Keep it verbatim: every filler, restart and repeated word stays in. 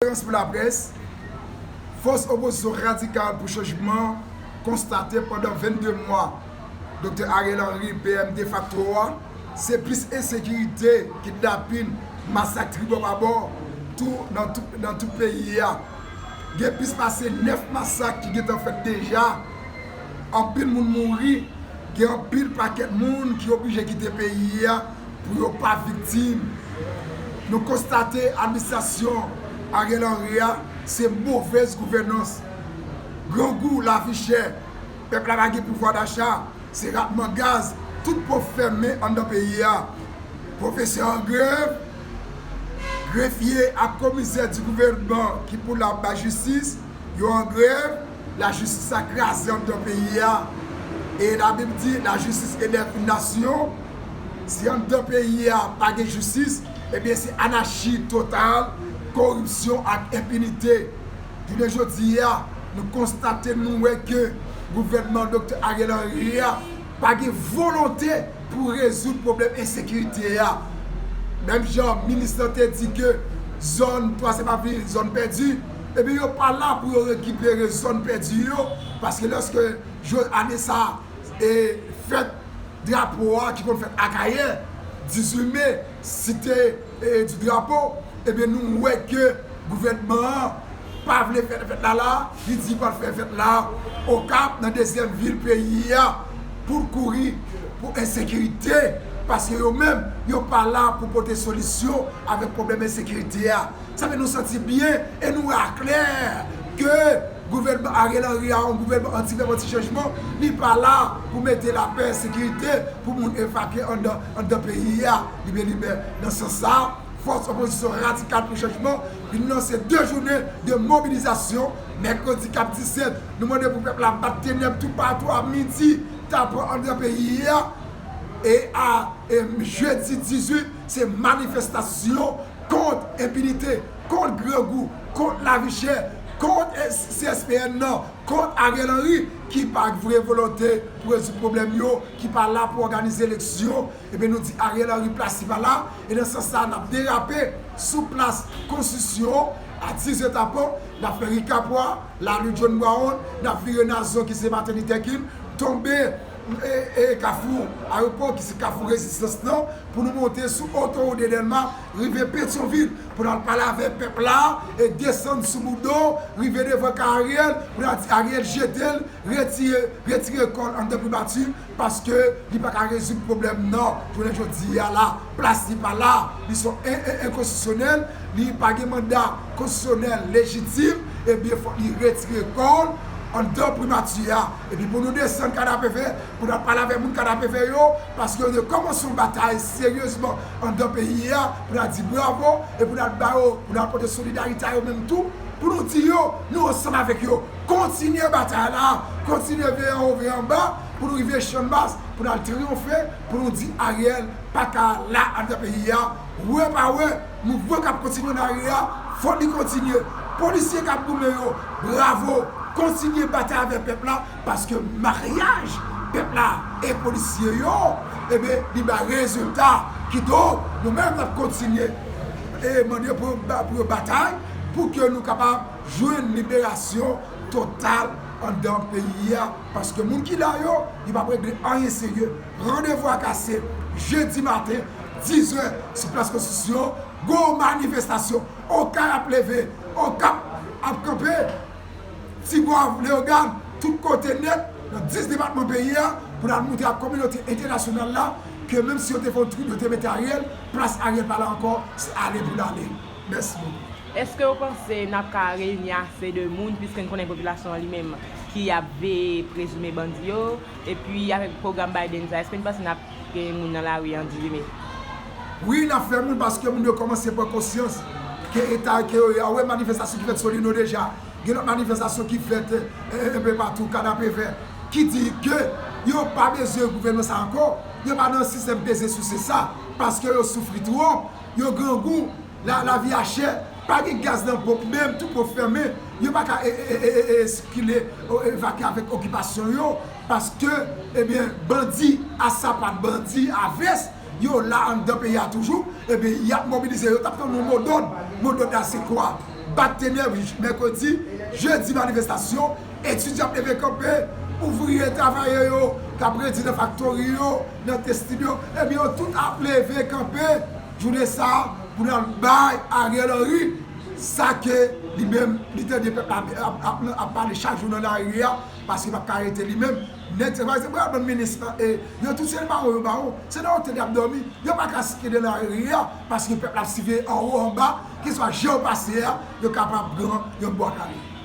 Konferans pou laprès, fòs opozisyon radikal pou chanjman konstate pandan vennde mwa Doktè Ariel Henry, P M defakto a, se plis ensekirite, kidnapin, masak tribò pa bò, tou nan tout, nan tout peyi a. Gen plis pase nèf masak ki gentan fèt deja. Anpil moun mouri, gen anpil pakèt moun ki oblije kite peyi a pou yo pa viktim. Nou konstate administrasyon Ariel Henry a se movèz gouvènans, grangou, lavi chè, pèp la pa gen pouvwa dacha, se ratman gaz, tout pòt fèmen anndan peyi a. Pwofesè an grèv, grefye ak komisè di gouvènman ki pou la bay jistis, yo an grèv, lajistis la kraze anndan peyi a. E Labib di, la justice élève une nation. Si anndan peyi a pa gen jistis, ebyen se anachi total, koripsyon ak enpinite. Jounen jodi a, nou konstate, nou wè ke gouvènman Doktè Ariel Henry a pa gen volonte pou rezoud pwoblèm ensekirite a. Menm jan minis lan te di ke zòn Twazyèm Avni, zòn pèdi, ebyen yo pa la pou yo rekipere zòn pèdi yo, paske lòske jou ane sa a, e fèt drapo a ki konn fèt Akayè, dizuit me, site, e, di drapo, ebyen nou wè ke gouvènman an pa vle fè fèt la la, li di pral fè fèt la Okap, nan dezyèm vil peyi a, pou l kouri pou ensekirite, paske yo menm, yo pa la pou pote solisyon avèk pwoblèm ensekirite a. Sa fè nou santi byen e nou wè aklè ke gouvènman Ariel Henry a, yon gouvènman anti-pèp, anti-chanjman, li pa la pou mete lapè, sekirite, pou moun evakye anndan, anndan peyi a, libelibè. Nan sans sa, fòs opozisyon radikal pou chanjman vin lanse de jounen de mobilizasyon. Mèkredi k ap disèt, nou mande pou pèp la bat tenèb toupatou a midi, tapan anndan peyi a. E a, e jedi dizuit, se manifestasyon kont enpinite, kont grangou, kont lavi chè, kont, e, C S P N nan, kont Ariel Henry ki pa vre volonte pou rezoud pwoblèm yo, ki pa la pou òganize eleksyon. Ebyen, nou di Ariel Henry, plas li pa la. E nan sans sa, n ap derape sou plas Konstitisyon a dizèt tapan, n ap fè ri Kapwa, lari John Brown, n ap vire Nazon ki se Martin Luther King, tonbe, e, e, Kafou Ayewopò ki se Kafou Rezistans lan, pou nou monte sou otowout de Dèlma, rive Petyonvil, pou n al pale avèk pèp la, e desann sou Boudon, rive devan kay Ariel, pou n al di Ariel jete l, retire, retire kò l anndan primati, paske li pa ka rezoud pwoblèm nan. Jounen jodi a la, plas li pa la, li se en, en, enkonstitisyonèl, li pa gen manda konstitisyonèl lejitim, ebyen, fòk li retire kò l anndan primati a. Epi pou nou desann Kanapevè, pou n al pale avèk moun Kanapevè yo, paske yo te kòmanse yon batay seryezman anndan peyi a, pou n al di bravo, e pou n al ba yo, pou n al pote solidarite a yo menm tou, pou nou di yo, nou ansanm avèk yo. Kontinye batay la, kontinye veye anwo, veye anba, pou nou rive Channmas, pou n al triyonfe, pou nou di Ariel pa ka la anndan peyi a. Wè pa wè, mouvman k ap kontinye nan lari a, fòk li kontinye. Polisye k ap goumen yo, bravo, kontinye batay avèk pèp la, paske maryaj pèp la e polisye yo, ebyen, li bay rezilta. Kidonk, nou menm n ap kontinye e mande pou yo ba-, pou yo batay, pou ke nou kapab jwenn liberasyon total anndan peyi a, paske moun ki la yo, yo p ap regle anyen serye. Randevou a kase, jedi maten, dizè, sou plas Konstitisyon, gwo manifestasyon, Okay ap leve, Okap ap kanpe, Tigwav, Leyogàn, tout kote nèt, nan dis depatman peyi a, pou n al moutre ak kominote entènasyonal la, ke menm si yo te fè yon twit, yo te mete Ariel, plas Ariel pa la ankò, se ale pou l ale. Mèsi bokou. Èske w panse n ap ka reyini ase de moun, piske n konnen popilasyon an li menm ki ap veye prezime bandi yo, epi avèk pwogram Biden sa, èske n panse n ap gen moun nan lari an dizuit me? Wi, n ap fè moun, paske moun yo kòmanse pran konsyans ke eta ke yo ye a. Ou wè manifestasyon ki fèt Solino deja, gen lòt manifestasyon ki fèt, e, e, enpe patou, Kanapevè, ki di ke yo pa bezwen gouvènman sa ankò, yo pa nan sistèm peze souse sa, paske yo soufri twòp, yo grangou, la, lavi a chè, pa gen gaz nan ponp menm, tout ponp fèmen, yo pa ka, e, e, sikile, o, evakye avèk okipasyon yo, paske, ebyen, bandi a sapat, bandi a vès, yo la anndan peyi a toujou, ebyen, y ap mobilize, yo t ap tann yon modòd. Modòd la se kwa? Bat tenèb mèkredi, jedi manifestasyon, etidyan ap leve kanpe, ouvriye, travayè yo k ap redi nan faktori yo, nan testib yo, ebyen yo tout ap leve kanpe jounen sa a pou n al bay Ariel Henry sa ke li menm li tande pèp la ap, ap, ap pale chak jou nan lari a, paske pa ka rete li menm. Nèg se pa se pral bann minis la, e yo tout se mawon yo mawon, se nan otèl y ap dòmi, yo pa ka site nan lari a, paske pèp la ap siveye anwo anba, keswa jan yo pase a, yo kapab pran yon bwa kale.